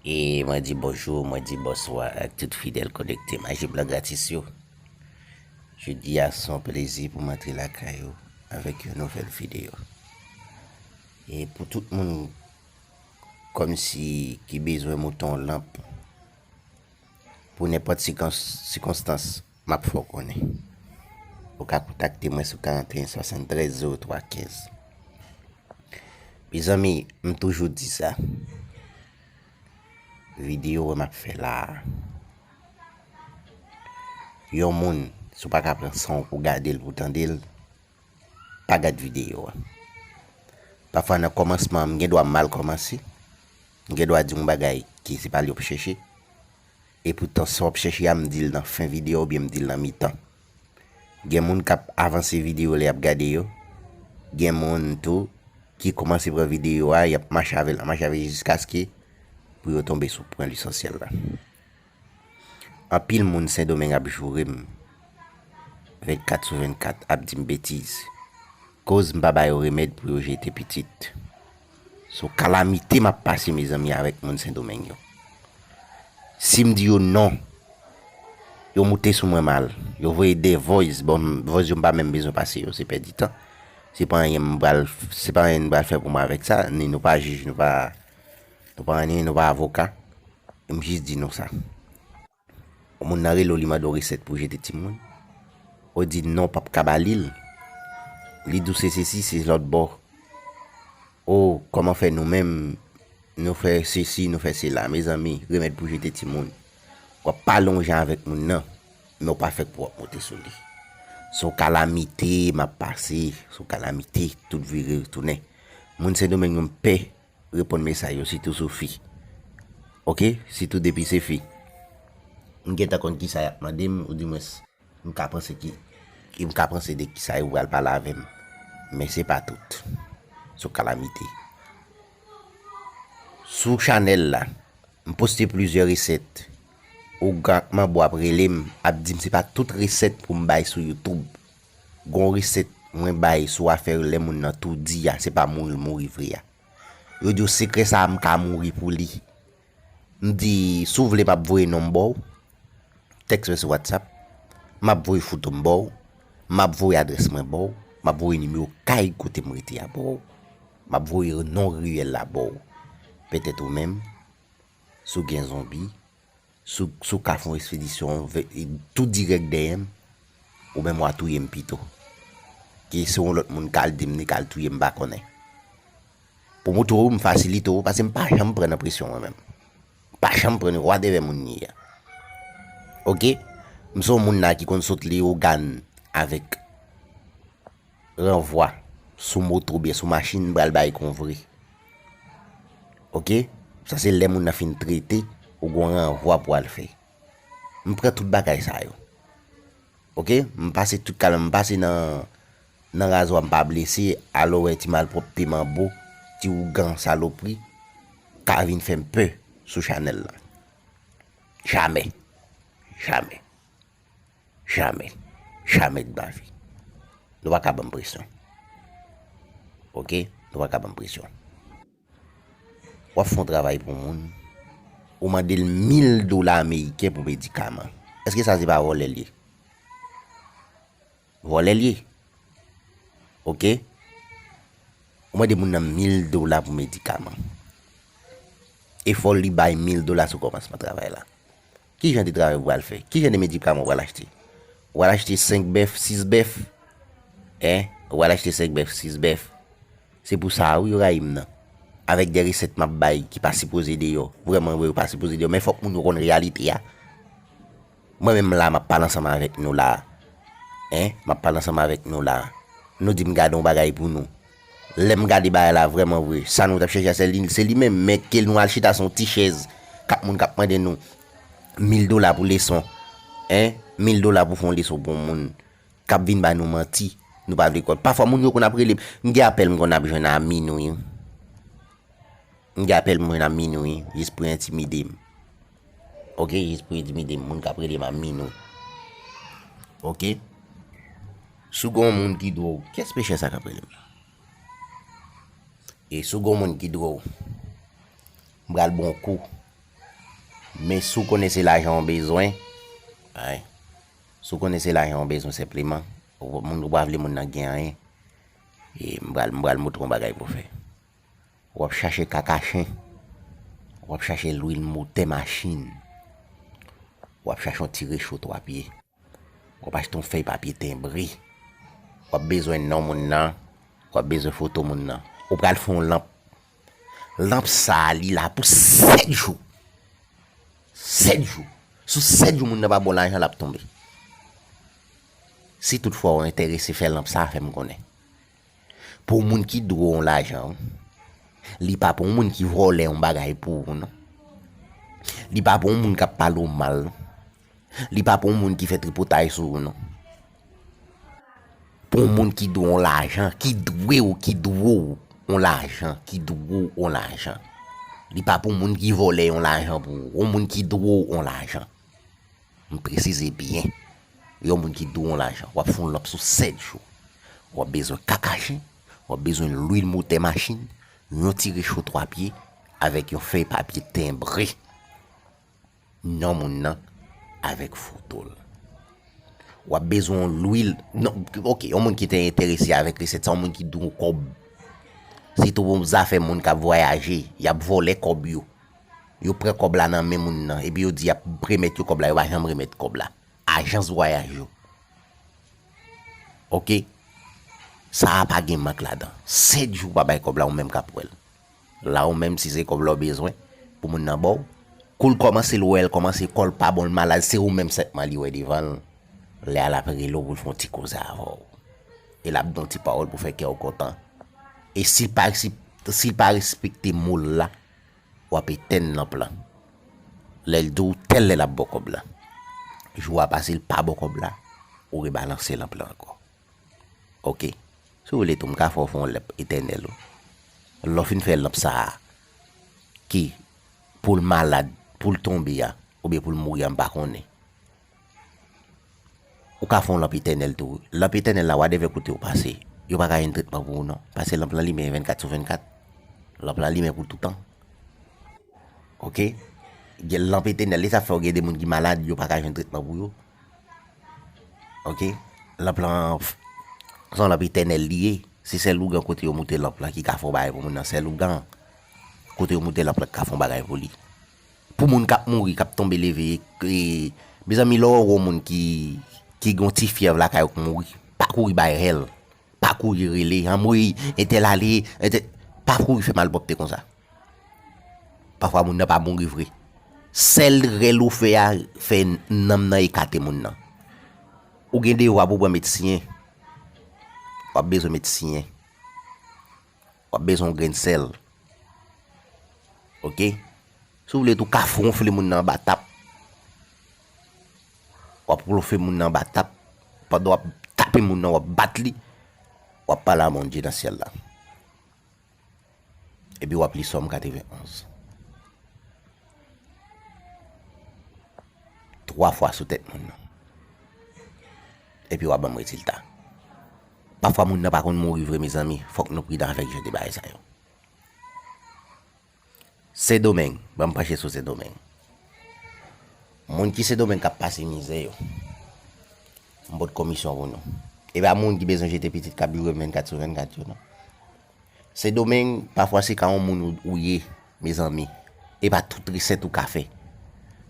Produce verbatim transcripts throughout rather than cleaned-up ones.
E mwen di bonjou, mwen di bonswa ak tout fidèl konekte Maji Blan Gratis yo. Jodi a, se yon plezi pou m antre lakay ou avèk yon nouvèl videyo. E pou tout moun kòmsi ki bezwen monte yon lanp pou nenpòt sikons-, sikonstans, m ap fè w konnen. Ou ka kontakte mwen sou karannteyen swasanntrèz zewo twa kenz. Mezanmi, m toujou di sa. Videyo m ap fè la a, yon moun, si w pa ka pran san w pou gade l, pou tande l, pa gad videyo a. Pafwa nan kòmansman an, m gen dwa mal kòmanse. M gen dwa di yon bagay ki se pa li w ap chèche. Epoutan, sa w ap chèche a, m di l nan fen videyo oubyen m di l nan mitan. Gen moun k ap avanse videyo lè y ap gade yo. Gen moun tou ki kòmanse pran videyo a, y ap mache avè l, mache avè l jiskaske pou yo tonbe sou pwen lesansyèl la. Anpil moun Sendomeng ap joure m vennkat sou vennkat, ap di m betiz. Koz m pa ba yo remèd pou yo jete pitit. Se yon kalamite m ap pase, mezanmi, avèk moun Sendomeng yo. Si m di yo non, yo moute sou mwen mal. Yo voye de voice, bon, voice yo m pa menm bezwen pase yo, se pèdi tan. Se pa anyen m pral, se pa anyen m pral fè pou mwen avèk sa, ni nou pa jij, nou pa, nou pa anyen, nou pa avoka. M jis di nou sa. Yon moun nan rele w, li mande w resèt pou jete timoun. Ou di non, p ap ka ba li l. Li di w se sesi, se lòt bò. O, kòman fè nou menm, nou fè sesi, nou fè sela. Mezanmi, remèd pou jete timoun. W ap pale yon jan avèk moun nan, men w pa fèk pou w ap monte sou li. Se yon kalamite m ap pase, se yon kalamite, tout vire tounen. Moun Sendomeng yo m pè reponn mesaj yo, sitou sou fi. Oke? Sitou depi se fi. M gentan konn kisa y ap mande m, oudimwens, m ka panse ki, ki m ka panse de kisa yo pral pale avè m. Men se pa tout. Se yon kalamite. Sou chanèl la, m poste plizyè resèt. Ougan ak Manbo ap rele m, ap di m se pa tout resèt pou m bay sou YouTube. Gon resèt mwen bay sou afè lè moun nan toudi a, se pa mouri l mouri vre a. Yo di w sekrè sa a, m ka mouri pou li. M di, si w vle, m ap voye non m ba w, tèks mwen sou WhatsApp, m ap voye foto m ba w, m ap voye adrès mwen ba w, m ap voye nimewo kay kote m rete a ba w, m ap voye non riyèl la ba w. Petèt ou menm, si w gen zonbi, si w, si w ka fè yon ekspedisyon vè-, tou dirèk dèyè m, ou menm w a touye m pito. Ke se yon lòt moun k al di m li k al touye m, m pa konnen. Pou m tou, m fasilite w, paske m pa janm pran nan presyon mwen menm. M pa janm pran nan whatever moun li ye a. Oke? M se yon moun la ki konn sot Leyogàn avèk ranvwa sou moto oubyen sou machin, m pral bay kon vre. Oke? Sa se lè moun nan fin trete, ou gon ranvwa pou al fè. M pran tout bagay sa yo. Oke? M pase tout kal, m pase nan, nan razwa, m pa blese, alò wè ti malpwòpte Manbo, ti ougan salopri, ka vin fè m pè sou chanèl la. Jamè. Jamè. Jamè. Jamè de ma vie. Nou pa ka ban m presyon. Oke? Nou pa ka ban m presyon. W ap fè yon travay pou moun, ou mande l mil dola ameriken pou medikaman. Èske sa se pa vòlè l ye? Vòlè l ye. Oke? Ou mande moun nan mil dola pou medikaman. E fò li bay mil dola sou kòmansman travay la. Ki jan de travay ou pral fè? Ki jan de medikaman ou pral achte? Ou pral achte senk bèf, sis bèf? Hein? Ou pral achte senk bèf, sis bèf? Se pou sa wi yo rayi m nan. Avèk de resèt m ap bay ki pa sipoze deyò. Vrèman vre, yo pa sipoze deyò. Men fòk moun yo konn reyalite a. Mwen menm la, m ap pale ansanm avèk nou la. Hein? M ap pale ansanm avèk nou la. Nou di m gade yon bagay pou nou. Lè m gade bagay la vrèman vre, sa nou t ap chèche a, se li, se li menm. Men ke nou al chita sou yon ti chèz, k ap moun k ap mande nou mil dola pou leson. Hein? Mil dola pou fè yon leson pou yon moun k ap vin ba nou manti. Nou pa vle kwè. Pafwa moun yo konn ap rele m. M gen apèl m konn ap jwenn a minwi. M gen apèl m jwenn a minwi, jis pou entimide m. Oke, jis pou entimide m. Moun k ap rele m a minwi. Oke? Si w gen yon moun ki dwe w, kiyès pechè sa k ap rele m? E si w gen yon moun ki dwe w, m pral ba w kou. Men si w konnen se lajan w bezwen, ay, si w konnen se lajan w bezwen senpleman, ou, moun ou pa vle moun nan gen anyen, e m pral, m pral montre w yon bagay pou w fè. W ap chache kaka chen, w ap chache lwil motè machin, w ap chache yon ti recho twa pye. W ap achte yon fèy papye tenbre. W ap bezwen non moun nan. W ap bezwen foto moun nan. Ou pral fè yon lanp. Lanp sa a, li la pou sèt jou. Sèt jou. Sou sèt jou, moun nan pa ba w lajan, l ap tonbe. Si toutfwa w enterese fè lanp sa a, fè m konnen. Pou moun ki dwe w yon lajan, wi. Li pa pou yon moun ki vòlè yon bagay pou ou, non. Li pa pou yon moun k ap pale w mal, non. Li pa pou yon moun ki fè tripotay sou ou, non. Pou yon moun ki dwe w yon lajan, ki dwe w, ki dwe w yon lajan, ki dwe w yon lajan. Li pa pou yon moun ki vòlè yon lajan pou ou, yon moun ki dwe w yon lajan. M presize byen. Yon moun ki dwe w yon lajan, w ap fè yon lanp sou sèt jou. W ap bezwen kaka chen, w ap bezwen lwil motè machin, yon ti recho twa pye, avèk yon fèy papye tenbre non moun nan avèk foto l. W ap bezwen yon lwil, non, oke, yon moun ki te enterese avèk resèt sa, yon moun ki dwe w kòb. Sitou pou zafè moun k ap vwayaje, y ap vòlè kòb yo. Yo pran kòb la nan men moun nan, epi yo di y ap remèt yo kòb la, yo pa janm remèt kòb la. Ajans vwayaj yo. Oke? Sa a pa gen mank ladan. Sèt jou w pa bay kòb la, ou menm k ap wè l. La ou menm, si se kòb la w bezwen, pou moun nan ba w, kou l kòmanse l wè l kòmanse kò l pa bon, l malad, se ou menm sèlman li wè devan l. Lè a l ap rele w pou l fè yon ti koze avè w. E l ap di w yon ti pawòl pou fè kè w kontan. E si l pa, si, si l pa respekte mo l la, w ap etèn lanp lan. Lè l di w tèl lè l ap ba w kòb la. Jou a pase, l pa ba w kòb la, ou rebalanse lanp lan ankò. Oke. Si w vle tou, m ka fè w fè yon lanp etènèl, wi. Lè w fin fè lanp sa a, ki pou l malad, pou l tonbe a, oubyen pou l mouri a, m pa konnen. Ou ka fè yon lanp etènèl tou, wi. Lanp etènèl la, whatever kote w pase, yo pa ka jwenn tretman pou ou, non. Paske lanp lan limen vennkat sou vennkat. Lanp lan limen pou toutan. Oke? Gen lanp etènèl, e sa fè w gen de moun ki malad, yo pa ka jwenn tretman pou yo. Oke? Lanp lan, se yon lanp etènèl li ye. Se sèl ougan kote yo moute lanp lan ki ka fè yon bagay pou moun nan. Sèl ougan kote yo moute lanp lan ki ka fè yon bagay pou li. Pou moun k ap mouri, k ap tonbe leve, e, mezanmi, lè w wè yon moun ki, ki gen yon ti fyèv lakay ou k mouri, pa kouri bay hèl. Pa kouri rele, anmwey, entèl ale, entèl, pa kouri fè malpwòpte konsa. Pafwa moun nan pa mouri vre. Sèl rèl ou fè a, fè nanm nan ekate moun nan. Ou gen devwa pou w pran medsiyen. W ap bezwen medsiyen. W ap bezwen yon grenn sèl. Oke? Si w vle tou, w ka fwonfle moun nan anba tap. W ap fwonfle moun nan anba tap. Pandan w ap tape moun nan, w ap bat li, w ap pale a Bondye nan syèl la. Epi w ap li Sòm katrevenn onz. Twa fwa sou tèt moun nan. Epi w ap ban m rezilta. Pafwa moun nan pa konn mouri vre, mezanmi. Fòk nou pridan avèk jan de bagay sa yo. Sendomeng, ban m panche sou Sendomeng. Moun ki Sendomeng k ap pase mizè yo, m pot komisyon pou nou. E pa moun ki bezwen jete pitit k ap joure vennkat sou vennkat yo, non. Sendomeng, pafwa se ka yon moun ou, ou ye, mezanmi. E pa tout resèt ou ka fè.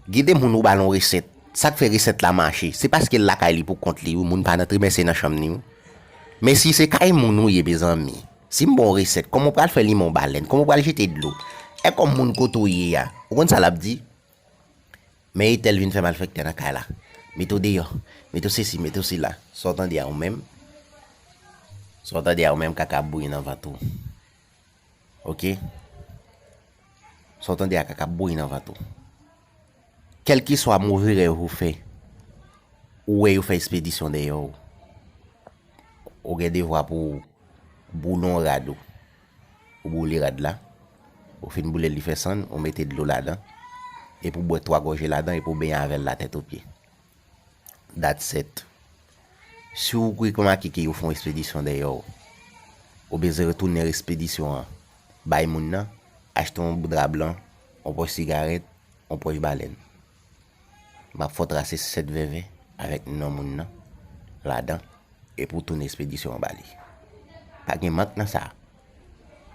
Gen de moun ou ba l yon resèt, sa k fè resèt la mache, se paske l lakay li pou kont li, wi, moun pa nan trimès, se nan chanm li, wi. Men si se kay moun ou ye, mezanmi, si m ba w resèt, kòman w pral fè limen yon balèn? Kòman w pral jete dlo? E kòm moun kote w ye a, ou konn sa l ap di? Men entèl vin fè malfektè nan kay la. Mete w deyò, mete w sesi, mete w sela. Sa w tande a ou menm? Sa w tande a ou menm, kaka ap bouyi nan vant ou. Oke? Sa w tande a kaka ap bouyi nan vant ou. Kèlkeswa move rèv ou fè, ou wè yo fè espedisyon dèyè w. Ou gen devwa pou w boule yon rad ou. Ou boule rad la. Ou fin boule l, li fè sann, ou mete dlo ladan. Epi w bwè twa gòje ladan, epi w benyen avè l latèt o pye. That's it. Si w remake ke yo fè yon espedisyon dèyè w, ou bezwen retounen espedisyon an bay moun nan, achte yon dra blan, yon pòch sigarèt, yon pòch balèn. M ap fè w trase sèt vèvè avèk non moun nan ladan, epi w tounen espedisyon an ba li. Pa gen mank nan sa.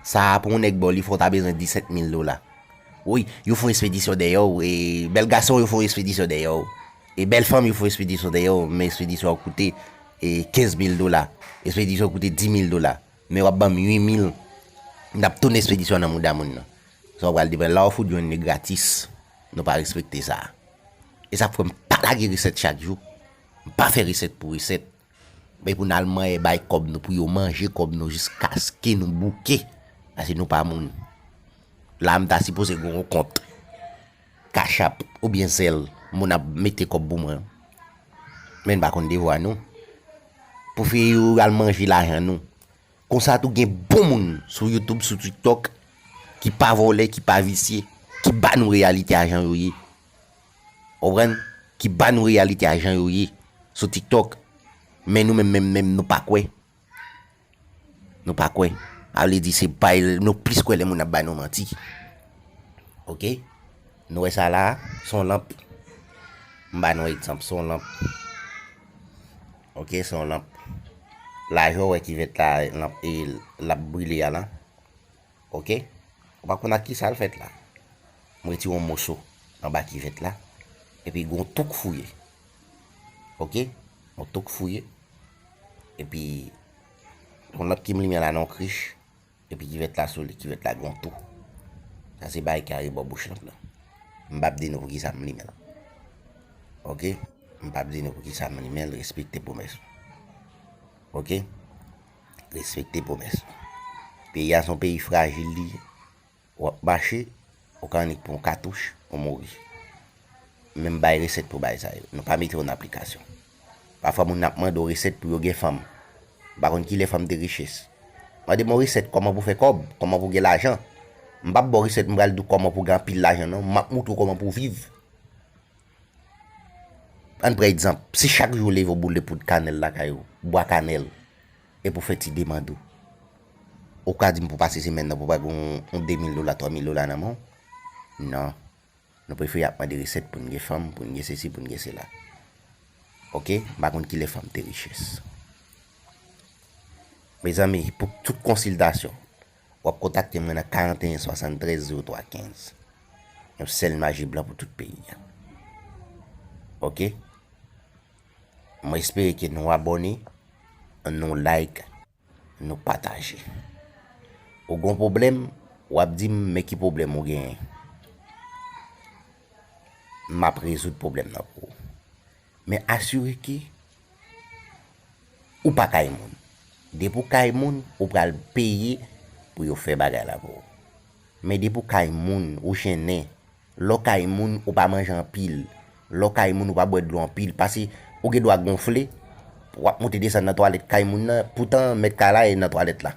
Sa a pou yon nèg ba w li, fò w ta bezwen disèt mil dola. Wi, yo fè yon espedisyon dèyè w, e bèl gason, yo fè yon espedisyon dèyè w. E bèl fanm, yo fè yon espedisyon dèyè w, men espedisyon an koute, e, kenz mil dola. Espedisyon an koute dis mil dola. Men w ap ban m uit mil, m t ap tounen espedisyon nan mouda moun nan. Sa w pral depann la w fout jwenn li gratis. Nou pa respekte sa. E sa k fè m pa lage resèt chak jou. M pa fè resèt pou resèt. Men pou n al manyen bay kòb nou, pou yo manje kòb nou jiskaske nou bouke. Paske nou pa moun. La m ta sipoze gen yon kont Cash App oubyen Zelle, moun ap mete kòb pou mwen. Men n pa konn devwa nou. Pou fè yo al manje lajan nou. Konsa tou gen bon moun sou YouTube, sou TikTok, ki pa vòlè, ki pa visye, ki ba nou reyalite a jan yo ye. Ou konprann? Ki ba nou reyalite a jan yo ye sou TikTok. Men nou menm, menm, menm, nou pa kwè. Nou pa kwè. A vle di se bay, nou plis kwè lè moun ap ba nou manti. Oke? Nou wè sa la, se yon lanp. M ba nou egzanp, se yon lanp. Oke, se yon lanp. Lajè w wè kivèt la, lanp, e, l ap brile a la. Oke? Ou pa konn ak ki sa l fèt la. M retire yon moso anba kivèt la. Epi gen yon tou k fouye. Oke? Yon tou k fouye. Epi, yon lanp ki m limen la nan yon krich. Epi kivèt la sou li, kivèt la gen yon tou. Sa se bagay ki arebò bouch lanp lan. M p ap di nou poukisa m limen l. Oke? M p ap di nou poukisa m limen l, respekte pwomès ou. Oke? Respekte pwomès ou. Peyi a se yon peyi frajil li ye. W ap mache, ou ka annik pran yon katouch, ou mouri. Men m bay resèt pou bagay sa yo. Nou pa mete yo nan aplikasyon. Pafwa moun ap mande w resèt pou yo gen fanm. M pa konn kilè fanm te riches. Mande m yon resèt kòman pou fè kòb, kòman pou gen lajan. M p ap ba w resèt m pral di w kòman pou gen anpil lajan non, m ap moutre w kòman pou viv. Ann pran egzanp, si chak jou w leve w boule poud kanèl lakay ou, bwa kanèl, epi w fè ti demann ou, ou ka di m pou pase semèn nan pou pa gen yon, yon de mil dola, twa mil dola nan men w? Non. Nou prefere ap mande resèt pou n gen fanm, pou n gen sesi, pou n gen sela. Oke? M pa konn kilè fanm te riches. Mezanmi, pou tout konsiltasyon, w ap kontakte mwen nan karanteyen swasanntrèz zewo twa kenz. Yon sèl maji blan pou tout peyi a. Oke? Mwen espere ke nou abòne, nou like, nou pataje. Ou gon pwoblèm, w ap di m, men ki pwoblèm ou genyen. M ap rezoud pwoblèm nan pou ou. Men asire ke ou pa kay moun. Depi w kay moun, ou pral peye pou yo fè bagay la pou ou. Men depi w kay moun, ou jennen. Lè w kay moun, ou pa manje anpil. Lè w kay moun, ou pa bwè dlo anpil. Paske ou gen dwa gonfle, w ap monte desann nan twalèt kay moun nan, poutan mèt kay la e nan twalèt la.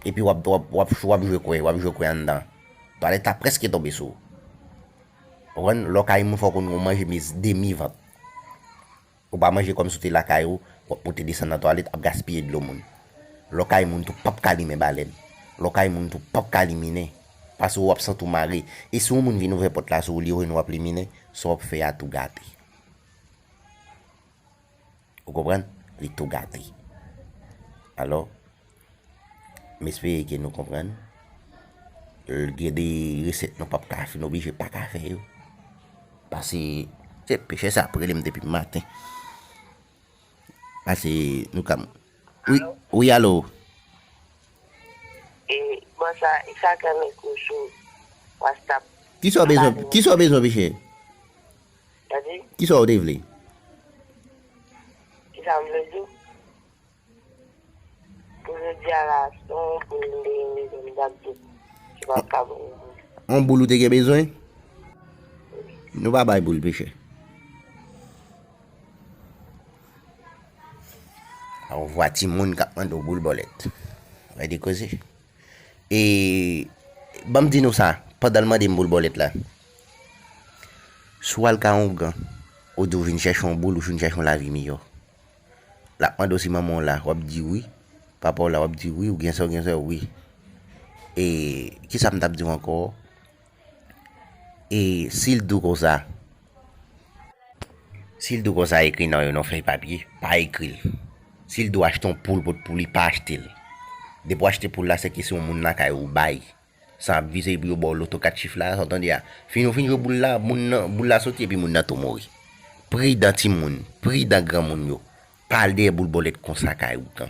Epi w ap, w ap, w ap, w ap jwe kwè, w ap jwe kwè anndan. Twalèt la prèske tonbe sou ou. Ou konprann? Lè w kay moun, fò w konn ou manje men demi vant. Ou pa manje kòmsi w te lakay ou, w ap monte desann nan twalèt, ap gaspiye dlo moun. Lè w kay moun tou p ap ka limen balèn. Lè w kay moun tou p ap ka liminen. Paske w ap santi w mare. E si yon moun vin ouvè pòt la sou ou, li wè w ap liminen, sa w ap fè a tou gate. Ou konprann? Li tou gate. Alò, m espere ke nou konprann. L-, gen de resèt nou p ap ka fè, nou oblije pa ka fè yo. Paske, se pechè sa ap rele m depi maten. Paske nou ka. Wi, wi, alo. E, bon, sa, sa ka met ou sou WhatsApp. Kisa w bezwen, kisa w bezwen, pechè? Sa di? Kisa w te vle? Kisa m vle di w? Pou jodi a la, se yon boul m te gen bezwen, m t ap di w. Se pa ka bon. Yon boul ou te gen bezwen? Nou pa bay boul, pechè. Ou vwa timoun k ap mande w boul bòlèt. Wè de koze. E, ban m di nou sa, pandan l mande m boul bòlèt la. Si w al ka yon ougan, ou di w vin chèche yon boul, ou vin chèche yon lavi miyò. L ap mande w si manman w la, w ap di wi. Papa w la, w ap di wi, ou gen sè, w gen sè, wi. E, kisa m t ap di w ankò? E si l di w konsa, si l di w konsa ekri non yo nan fèy papye, pa ekri l. Si l di w achte yon poul, pot pou li, pa achte l. Depi w achte poul la, se ke se yon moun lakay ou bay. Sa ap vize pou yo ba w loto kat chif la, sa w tande a. Fin ou fin jwe boul la, moun nan, boul la soti epi moun nan tou mouri. Pridan timoun, pridan granmoun yo. Pa al dèyè boul bòlèt konsa kay ou tan.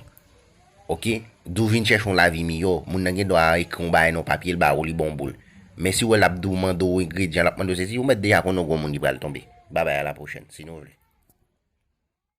Oke? Di w vin chèche yon lavi miyò, moun nan gen dwa ekri yon bagay nan papye, l ba ou, li ba w boul. Men si w wè l ap di w mande w engredyan, l ap mande w sesi, ou mèt deja konnen w gon moun ki pral tonbe. Babay, a la pwochèn, si nou vle.